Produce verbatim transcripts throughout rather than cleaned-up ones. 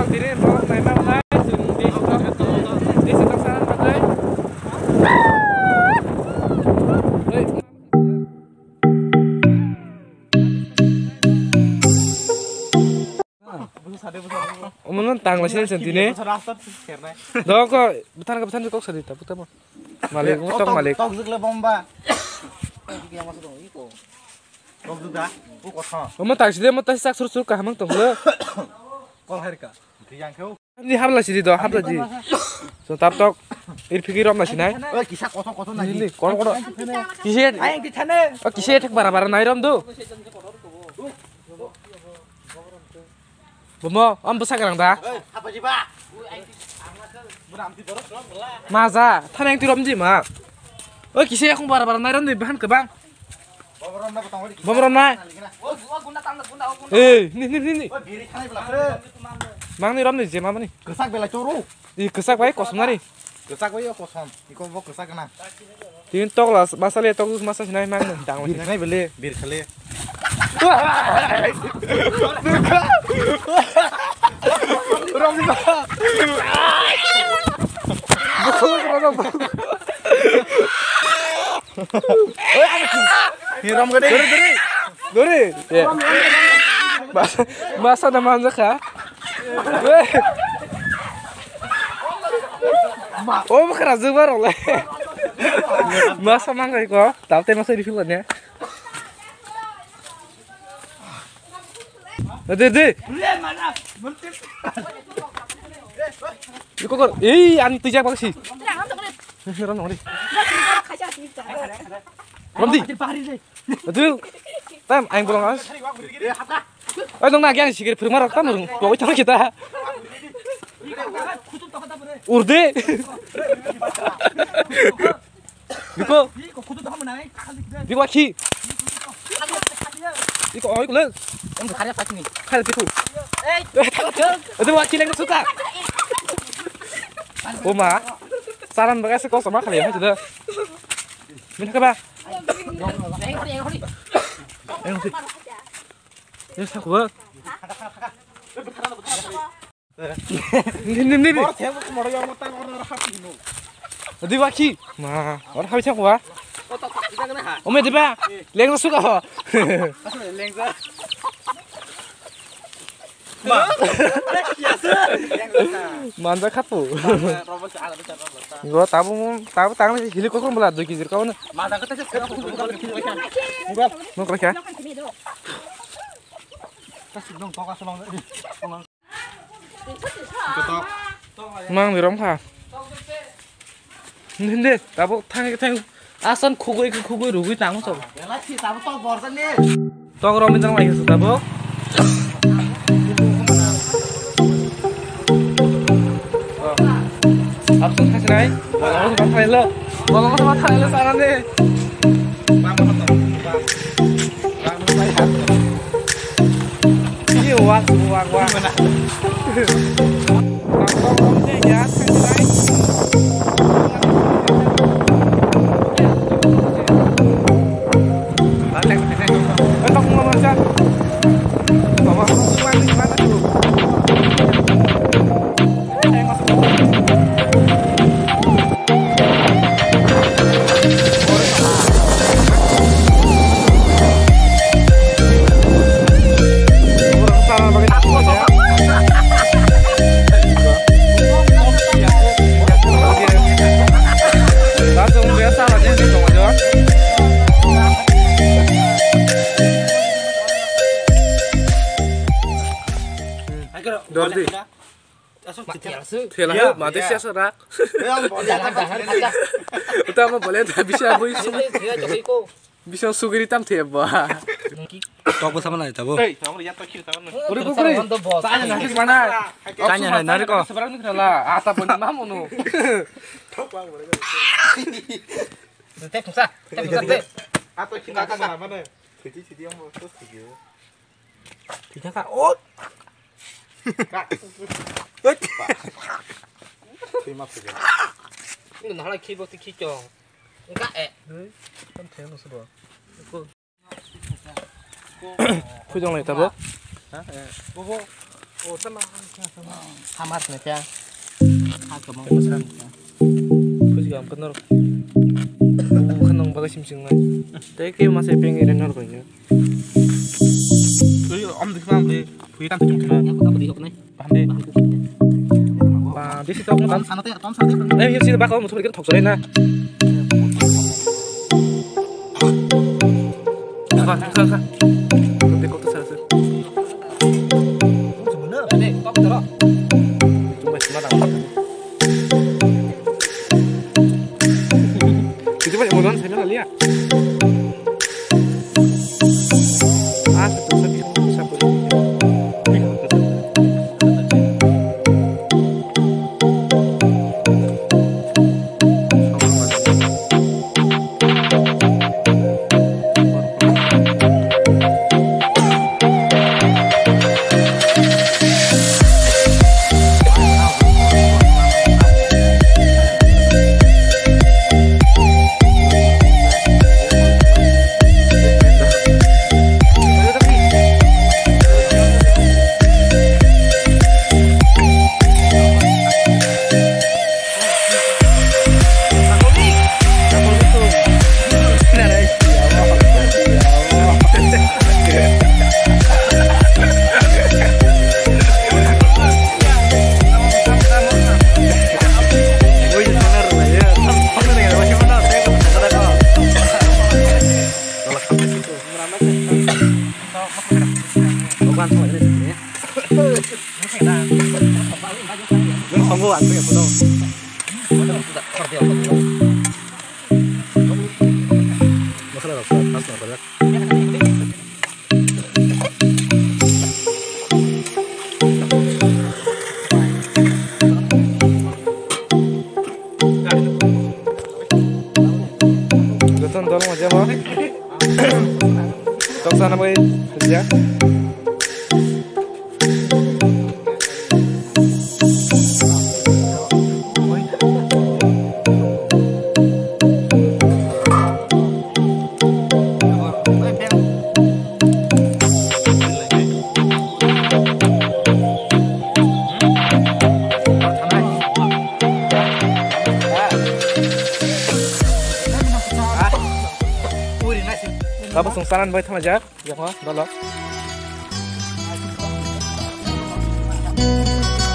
Tini vlog naima wngnai, chwng desi tok, desi tok sana bagwi. Oi. Omono tangla sini sini tini. Dok ko, bwthang ko, bwthang ko kok sadi ta, bwthang mo. Malik, mo tok malik. Tok jikle bomba. Tok juga. Ko kotha. Omo taksi de, mo taksi sak sur sur kaham tong le. Kol hai ka. Yang kau. Ni hamla sidi do, hamla ji. So tap tok. Ir phiki rom na sinai. Oi, kisa koto koto na. Ni, ni, kono kono. Kise. Ayang di thane. O kise thek bara bara nai rom do. Bomo, am bwsa garang da. Oi, apa ji ba? Maja, thaneng ti rom ji ma. Oi, kise yakung bara bara nai rom di bahan kebang. Bomorom na. Ei, ni, ni, ni, ni. Mang ni rom ni je ma mani. Kesak belai choro. I kesak bai kosom nari. Kesak bai kosom. Iko bo kesak na. Tin tok la, masale tok masa sinai mang ni dang. Bir khanai bele, bir khale. Rom ni ba. Hiram gede. Dori, dori. Dori. Masa, masa na manja kha. O bwkhra jwk barok le. Masa mangai ko. Tabte masa refill ne. De, de. Iko kor. Ei, ani tijak baksi. Rom di. Adu. Tam aing bolong as. Oi nong na gyang sikir phirma rok tam rung. Boi thang kita. Urde. Biko. Biko khi. Biko oi kule. Em khare patni. Khare biko. Adu wa khi leng suka. Oma. Saran baga se kosa ma khale ha da. Min ka ba. Eng si. Eng sa ko. Ni ni ni. Adi ba khi. Ma, or habi sa ko ba. Ome diba. Leng suka ho. Manja khapu. Go tabu tabu tang hili kokon bela dui kg kau na. Manja khapu. Nukra kya? Mang ni rom kha. Hindi, tabuk thang thang asan khugui khugui rugui tang so. Tok rom ni tang lai so tabuk. Absent kha sinai. Bolong se ma thalai lo. Bolong se ma thalai lo sana de. Ini wak wak wak. Dordi. Aswk thela. Thela, mate siya sara. Uta mo bole ta bisa bui sum. Bisa sugiri tam the ba. Tok bo sama nai tabo. Uri ko kuri. Tanya nasi mana? Tanya hai nari ko. Seberang ni kala. Ata pun mamu no. Tek musa. Tek musa. Ato kina mana mana. Thiti thiti ang bo to thiti. Thika ka. Oh. Ka. Thima thika. Ini nahla khibo ti khicho. Enggak eh. Tam theng no sudo. Khujong lai tabo. Ha? Eh. Bobo. Hamar na kya? Ha, kamang. Kuji gam kan norok. Bukan nang bagai sim sing nai. Tei ke masa peng ire norok ya. Kuji om dikna am de. Kuji kan tujuh kena. Yang kau di hok nai. Paham de. Ba, di situ aku Tom sana te, tom sana te. Eh, ini sih bakal musuh lagi tok sore na. Ka, ka, ka. Nanti kau tuh sana. Cuma cuma dah. Itu banyak mudahan saya lihat. Ah, satu, satu, satu. Jotono dol mojama. Tok sana bai ya. Abo song sanan bai thang jak, yang ho, dolo.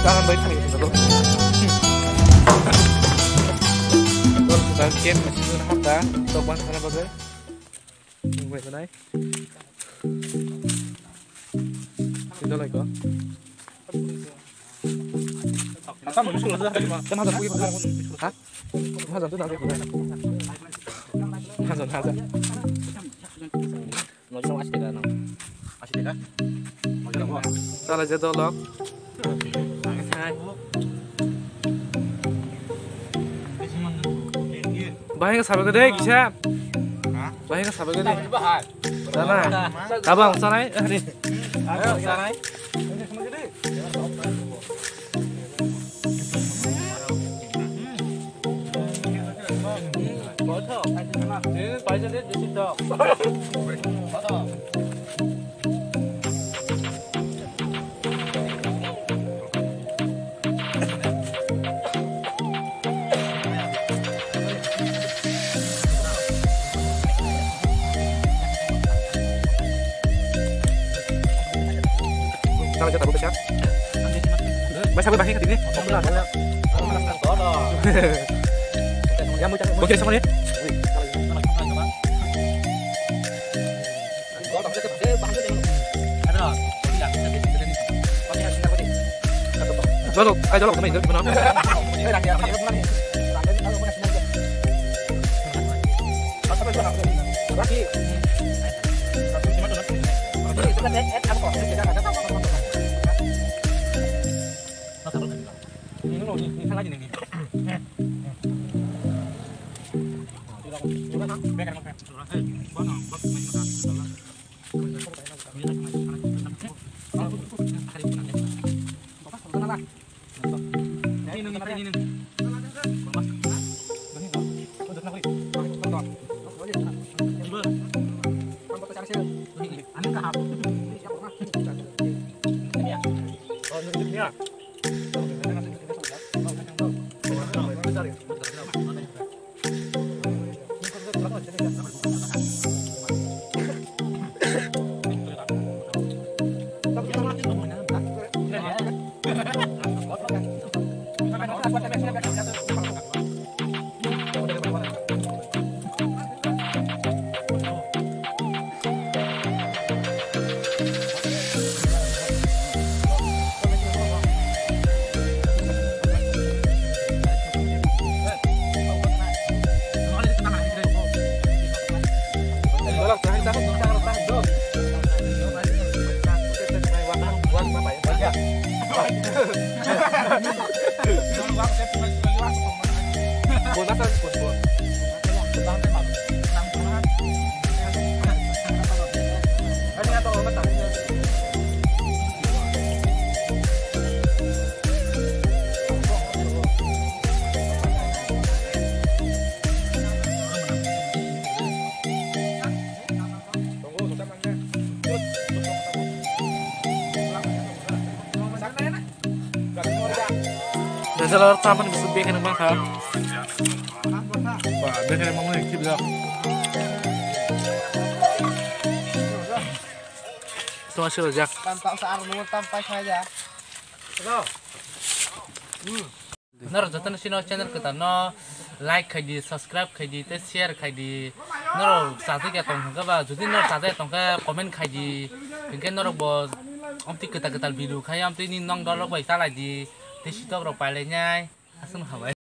Sanan bai thang jak, dolo. Dolo, song sanan kem, song sanan hapta, tok bang sanan bagai. Wait, wait. Sindolai ko. Kata mo musulo da. Kan hajar kuwi. Ha? Hajar tu nanti. Hajar, hajar. Nol sama asli kan? Asli kan? Salah jadwal lo. Bahai ka sabai ka dei kisa. Bahai ka sabai ka dei. Sana. Tabang sanai. Ari. Sanai. Bai sabai bahai ka tini. Bo kira sama ni. Jolok, ai jolok, teman itu, teman. Dajalor taman bisu bekhe nang bangkha. Ba, bekhe nang bangkha, kip ya. Tuma sila jak. Tam tak sa ar nunggu tam pai saja. Norok jotono chini o channel kwtal no like khai di, subscribe khai di, tei share khai di. Norok chajakya tong hwnkhe ba, jodi norok chajakya tong khe comment khai di. Hinkhe norok bo amtwi kwtal kwtal video khai, amtwi ni nong dol rok bai chalai di. Tei sitok rok pailai nai. Aswk no hambai.